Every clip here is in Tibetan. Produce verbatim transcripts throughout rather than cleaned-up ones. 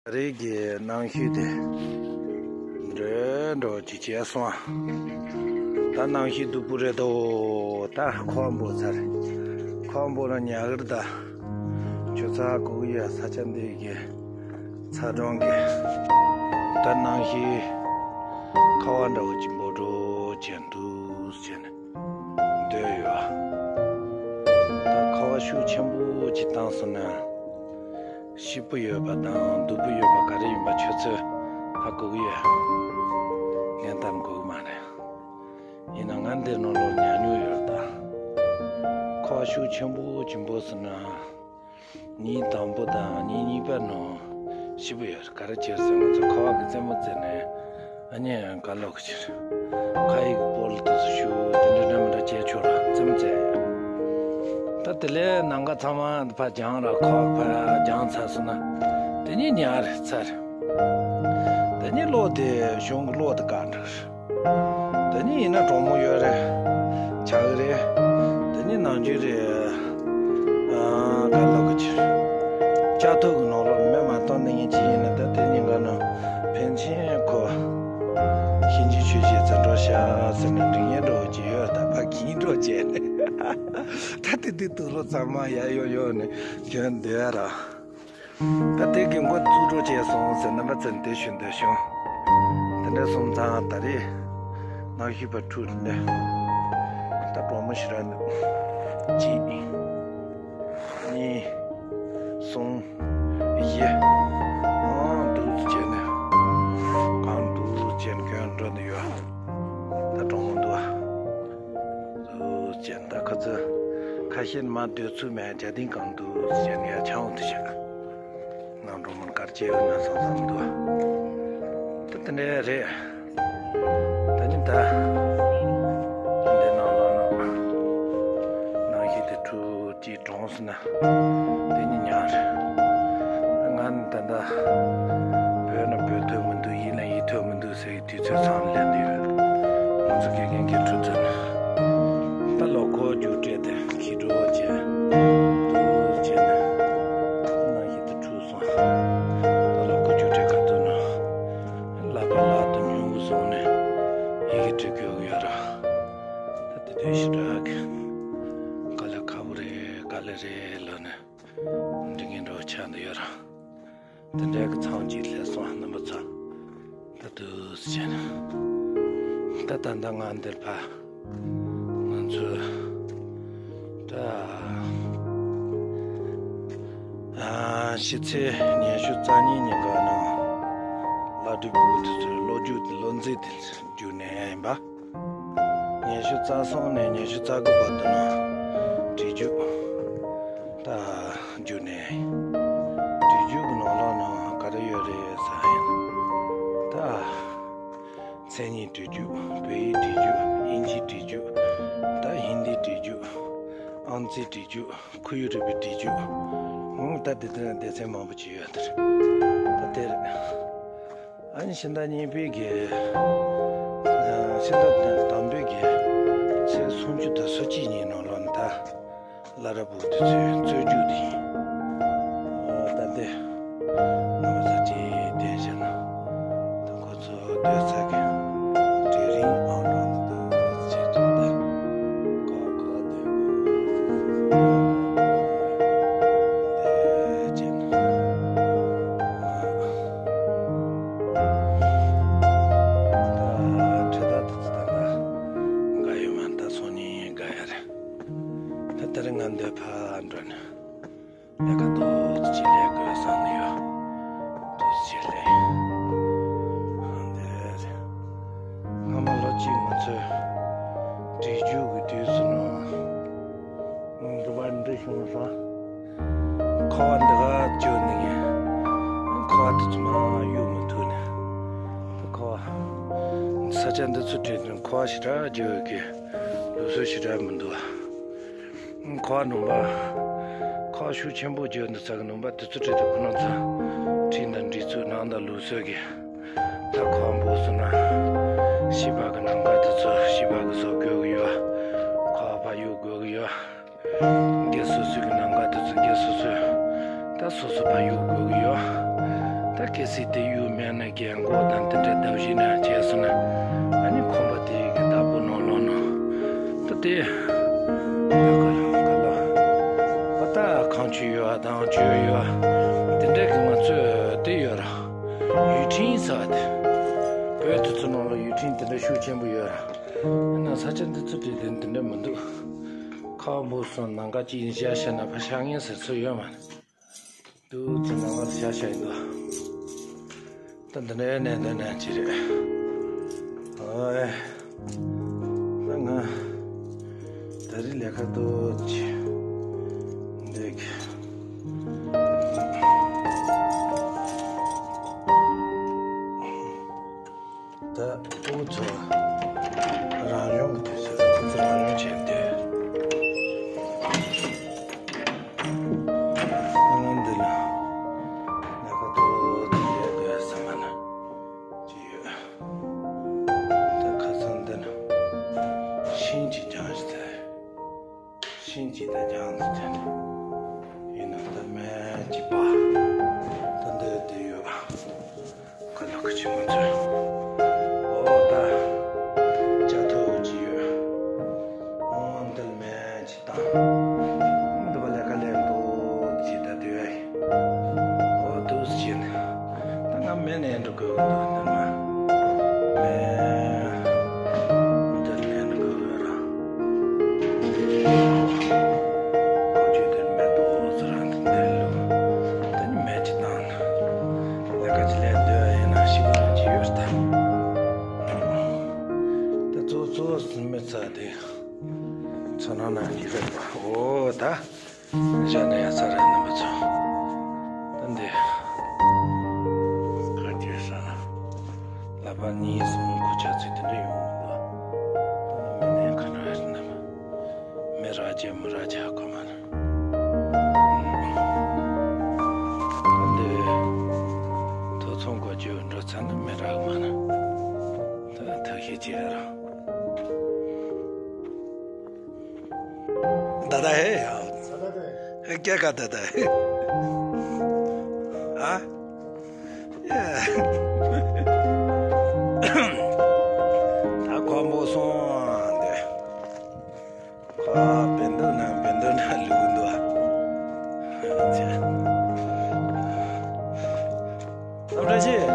རེད་ཀྱི་གནམ་གཤིས་དེ་འདྲ་འདྲ་ཅིག་བྱས་སོང་། ད་གནམ་གཤིས་སྡུག་པོ་རེད་དོ། ད་ཁ་བ་འབོ་ཚར། ཁ་བ་འབོ་ལ་ཉལ་གི་རེད་ད། ཆུ་ཚ་གུག་ཡ་ས་ཆ་འདི་གི་ཚ་གྲང་གི། ད་གནམ་གཤིས་ཁ་བ་འདྲ་བོ་ཅིག་འབོ་འགྲོ་བྱས་འདུག་ཟེར་ནས་འདོད་ཡོད། ད་ཁ་བ་ཤུགས་ཆེན་པོ་ཅིག་བཏང་སོང་ན། སྐྱིད་པོ་ཡོད་པ་དང་སྡུག་པོ་ཡོད་པ་ག་རེ་ཡིན་པ་ཁྱོད་ཚོས་ཧ་གོ་གི་ཡོད། ངས་གཏམ་གོ་གི་མ་རེད། ཡིན་ན་ང་འདིར་ནང་ལོགས་ཉལ་མྱོང་ཡོད་ད། ཁ་བ་ཤུགས་ཆེན་པོ་ཅིག་འབོ་སོང་ན། ཉིན་དང་པོ་དང་ཉིན་གཉིས་པ་ནང་སྐྱིད་པོ་ཡོད་རེད། ག་རེ་བྱས་ཟེར་ན་ང་ཚོ་ཁ་བ་གི་རྩེད་མོ་རྩེས་ནས། ཨ་ནི་ག་ལོག་གི་ཕྱིར། ཁ་ཡིག་སྤོ་ལོ་དུ་སུ་ཞུ་དེ་འདྲ་འདྲ་མི་འདྲ་བྱས་ཆོག་ར་རྩེད་མོ་རྩེ། ད་དེ་ལས་ནམ་མཁའ་ཚང་མ་ཕར་རྒྱང་ར་ཁ་བ་ཕར་རྒྱང་ཚར་སོང་ན། དེ་ནས་ཉལ་རེད་ཚར། དེ་ནས་གློག་དེ་གཞུང་གི་གློག་དེ་བཀག་འགྲོ་རེད། དེ་ནས་ཡིན་ན་གྲོགས་མོ་ཡོད་རེད། ཆག་གི་རེད། དེ་ནས་ནམ་རྒྱུན་རེད། ཨ་ག་ལོག་གི་ཕྱིར། ལྕགས་ཐབ་ཀྱི་ནང་ལོགས་མེ་མ་གཏོང་ནི་ཡིན་གཅིག་ཡིན་ན་ད་དེ་ཉིན་ག་ན་ཕན་ཆེན་ཁོ། གཤིན་རྗེ་ཆོས་རྗེ་བཙན་འཕྲོག་ཤག་ཟེར་ནས་འབྲི་ཉན་འགྲོ་གི་ཡོད་ད་ཕ་གིན་འགྲོ་བྱས་ནས། ད་དེ་དུས་དུག་ལོག་ཚང་མ་ཡ་ཡོ་ཡོ་ནས་གྱོན་བསྡད་ར། ད་དེ་གི་མགོ་བཙུགས་འགྲོ་བྱས་སོང་ཟེར་རྣམ་པ་ཚོ་འདི་ཞུ་འདོད་བྱུང་། དེ་འདྲ་སོང་ཙང་ད་རེས་ནང་ཞིག་པ་ཁྲུ་འདི་ད་གྲོགས་མོ་ཞིག་ར་འདུག་གཅིག་གཉིས་གསུམ་བཞི། ཨང་འདུག་བྱས་ནས་གང་འདུག་བྱས་ནས་གྱོན་འགྲོ་འདི་ཡོད། ད་གྲོགས་མོ་འདུག་ཨ། འདུག་བྱས་ནས་ད་ཁ་ཚོད་ཁ་ཤས་མ་སྡོད་ཚུལ་མེད་རྒྱ་ཏིང་གང་འདུག་བྱས་ནས་ཡ་ཆང་འོ་འདི་བྱས། ནང་འགྲོ་མོན་གར་སྐྱེ་ཡོད་ན་བསམ་བསམ་འདུག་ད་དེ་འདྲ་རེད། ད་ནི་ད་འདི་ནང་ལོགས་ནང་ནང་བཞིན་དུ་ཁྲུ་གཅིག་གྲོངས་སོང་ན་དེ་ནི་ཉག་རེད། ང་ནི་ད་ལྟ་བོད་ན་བོད་ཐོབ་མི་འདུག་ཡིན་ན་ཡིན་ཐོབ་མི་འདུག་ཟེར་གྱི་དུས་ཚོད་ཚང་ལེན་འདི་ཡོད། ང་ཚོ་དགེ་རྒན་གྱི་ཁྲུ་ཚོད་ནི་ད་ལོ་འཁོར་རྒྱུགས་སྤྲད་དེ་ཁྱི་འགྲོ་བྱས་འདུག་བྱས་ནས་ནང་བཞིན་དུ་ཁྲུ། ད་ལོ་ཁོ་རྒྱུགས་སྤྲད་ག་ཐུབ་ན། ལག་པ་ལག་ཏུ་ཉུང་ངུ་བཟུང་ནས་ཡི་གེ་འབྲི་དགོས་ཀྱི་ཡོད་ར། ད་དེ་དུས་ཞེ་དྲག་གི་དཀའ་ལས་ཁག་པོ་རེད། དཀའ་ལས་རེད་ལབ་ནས་འབྲི་མཁན་འདྲ་བོ་ཆགས་འདུག་ཡོད་ར། དེ་འདྲའི་གི་མཚམས་གཅིག་སླེབས་སོང་རྣམ་པ་ཚོ། ད་དུས་བྱས་ན། ད་ད་ལྟ་ང་འདིར་ཕ། ང་ཚོས་ད་ཨ་ཕྱི་ཚེས་ཉི་ཤུ་རྩ་གཉིས་ཉིན་ག་ནང་བླ་སྤྲུལ་བུ་དེ་ཚོའི་ལོ་རྒྱུས་ལོ་མཛད་དེ་བརྒྱུད་ནས་ཡིན་པ། ཉི་ཤུ་རྩ་གསུམ་ནས་ཉི་ཤུ་རྩ་དགུ་བར་དུ་ནང་བྲིས་རྒྱུ། ད་བརྒྱུད་ནས་བྲིས་རྒྱུ་གི་ནང་ལོགས་ནང་ག་རེ་ཡོད་རེད་ཟེར་ཡིན། ད། མཚན་ཉིད་འབྲི་རྒྱུ། བོད་ཡིག་འབྲི་རྒྱུ། དབྱིན་ཇི་འབྲི་རྒྱུ། ད་ཧིན་དི་འབྲི་རྒྱུ། ཨང་རྩིས་འབྲི་རྒྱུ། ཁོར་ཡུག་རིག་པ་འབྲི་རྒྱུ། ཨང་ད་དེ་དོན་སྡེ་ཚན་མང་པོ་ཅིག་ཡོད་དེ། ད་དེར་ཨ་ནི་ཕྱི་ཟླ་གཉིས་པའི་གི་ཕྱི་ཟླ་དང་པོའི་གི་ཚེས་སུམ་ཅུ་དང་སོ་གཅིག་ཉིན་ནང་ལོགས་ནས་ད། བླ་རབས་པོ་དེ་ཚོའི་རྩོད་རྒྱུགས་དེ་ཡིན། ཨོ་ད་འདི་རྣམ་པ་ཚོ་ཅིག་བལྟས་ཤེ་ན། ད་ཁོ་ཚོ་སྡོད་ས་གི་གྲལ་རིམ་ཨང་གྲངས་དེ་དག་ཅིག་ཅིག་ད་ཀོ་ཀོ་དེ་དེ་ཅིག་ད་ཁྲི་ད་དེ་ཚོ་ད་ད་དགའ་ཡོད་མ་ད་སོང་ནི་དགའ་ཡ་རེད། ད་ལྟ་རེ་ང་འདོད་ཕར་འགྲོ་ནས་ལས་ཀ་ཏོག་ཙམ་ལས་དགོས་བསམ་ནས་ཡོད། ཏོག་ཙམ་ལས། འདི་སྔ་མ་ལོ་གཅིག་ང་ཚོས་བྲིས་རྒྱུགས་ཀྱི་དུས་སུ་ནང་འདི་པར་འདི་བྱུང་སོང་། ཁ་བ་འདི་ག་བཅོས་ནས་ཁ་བ་དེ་ཚོ་མར་གཡུག་མི་ཐུབ་ནས། ཁ་བ་ས་ཆ་འདི་ཚོ་བྲིས་ནས་ཁ་བ་ཞེ་དྲག་བཅོས་ཀྱི་ལུགས་སྲོལ་ཞེ་དྲག་མི་འདུག་ཁ་བ་ནང་པ། ཁ་བ་ཤུགས་ཆེན་པོ་བརྗོད་འདུག་ས་གི་ནང་པ་དེ་ཚོ་བྲིས་ཏེ་ཁོ་རང་ཚོ་ཁྲིད་འདི་འདྲི་ཚུལ་ནང་དང་ལུགས་སྲོལ་གྱི། ད་ཁ་བ་འབོ་སོང་ན། ཤི་བ་གི་ནམ་མཁའ་དེ་ཚོ་ཤི་བ་གི་བཟོ་དགོས་ཀྱི་ཡོད། ཁ་བ་ཕར་གཡུག་དགོས་ཀྱི་ཡོད། སྒེར་སོ་སོ་གི་ནམ་མཁའ་དེ་ཚོ་སྒེར་སོ་སོས། ད་སོ་སོ་ཕར་གཡུག་དགོས་ཀྱི་ཡོད། ད་ གལ་སྲིད་དེ་ཡུལ་མེད་ན་རྒན་གོག་དང་དེ་འདྲ་བརྡབ་གཞིས་ན་བྱས་སོང་ན། ཨ་ནི་ཁོམ་པ་དེ་གི་བདག་པོ་ནང་ལོགས་ན། ད་དེ་ད་ག་ལ་ག་ལ་བ་ད་གངས་ཆུ་ཡོད་དང་ཆུ་ཡོད་དེ་འདྲ་གི་ང་ཚོས་དེ་ཡོད་ར། ཡུལ་ཕྲན་ཟེར་བ་དེ། བོད་དེ་ཚོ་ནང་ལ་ཡུལ་ཕྲན་དེ་འདྲ་ཤུགས་ཆེན་པོ་ཡོད་ར། ཡིན་ན་ས་ཆ་འདི་ཚོ་དེ་དེ་འདི་འདྲ་མི་འདུག་ཁ་བ་འབབ་སོང་ནམ་མཁའ་གཅིག་བཞག་བཞག་ན་ཕར་ཤར་ངེས་ཟེར་ཚོ་ཡོད་མ་རེད། འདུག་ཚེ་ནང་ལ་ཤ་ཤ་ཡིན་དོ། ད་འདི་འདྲའི་གནས་འདི་ནས་ཅི་རེད། ཨོའི། ད་ང་ད་རི་ལས་ཀ་ཏོག་ཅི་འདུག་ད་ཨུ་ཚོ་རང་ཡོང་གི་དུས་ཚོད་ཁོ་ཚོ་རང་ཡོང་བྱས་ཏེ། ཨ་ནི་འདི་ལ་ལས་ཀ་ཏོག་ཙམ་ཡོད་དགོས་བསམ་པ་ན་ཅི་ཡོད། ད་ཁ་སང་འདི་ན་ཤིང་གཅིག་བརྒྱངས་ཤིག་ཟེར། ཤིང་གཅིག་དང་རྒྱང་དུ་དེད། ཡིན་ན་ད་སྨན་གཅིག་པ། ད་འདི་དེ་ཡོད། ཁ་ལག་གི་ཆི་མོ་ཚོས། ཨོ་ད། ཅ་ཐུག་ཅི་ཡོད། ཨོ་འདི་སྨན་གཅིག་དང་། འདི་བ་ལས་ཀ་ལས་འདུག་ཅི་ད་དེ་བས། ཨོ་དུས་ཕྱིན། ད་ང་མེ་ནས་འགྲོ་དགོས་ཀྱི་འདུག་ད་ང་མེ་འདིར་ནས་འགྲོ་དགོས་ར། ཁོ་ཆོས་དེར་མེ་ཏོག་ཟེར་ར་འདི་འདིར་ལུ། ད་ནི་མེ་ཅི་བཏང་ན་ལས་ཀ་ཅི་ལས་འདོད་ཡིན་ན་ཤི་བ་ཅི་ཡོད་ད། ད་གཙོ་གཙོ་མི་ཚ་དེ་ཚོ་ནང་ན་ཡི་རེད་པ་འོ་ད། བཞག་ན་ཡག་ས་རེད་རྣམ་པ་ཚོ། ད་འདི། ག་དེ་ས་ན། ལག་པ་གཉིས་གསུམ་ཁུ་ཆ་ཚིག་དེ་འདྲ་ཡོང་མི་འདུག་ད་མི་ནས་ག་འདྲ་རེད་རྣམ་པ། མི་རག་ཅེ་མི་རག་ཅེ་ཧ་གོ་མ་ན། ད་འདི། ཐོ་ཚོང་གོ་ཅོ་འགྲོ་ཚ་ན་མི་རག་མ་ན། ད་ཐག་ཤེས་ཅེ་ར། ད་ད་ཧེ་ཡ། སྐྱེ་ཀ་ད་ད་ཧེ། ཨ། ད་ཁོ་མོ་སོང་དེ། ཁོ་བེན་དོ་ན་བེན་དོ་ན་ལུག་འདུག་ཨ། ཨམ་བཀྲ་ཤིས།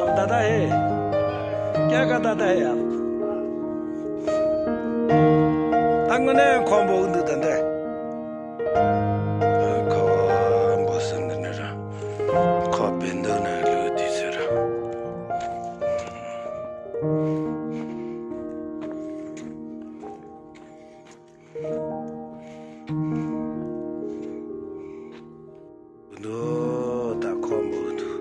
ཨམ་ད་ད་ཧེ། ཀྱ་ཀ་ད་ད་ཧེ་ཡ། ད་དངོས་གནས་ཁོ་འབོག་འདུག་ད་འདི། ཁོ་འབོག་ཟིན་འདི་ནི་ར། ཁོ་བེ་འདུག་ན་ལུག་དུས་ཟེར་ར། འདུག་ད་ཁོ་མོ་འདུག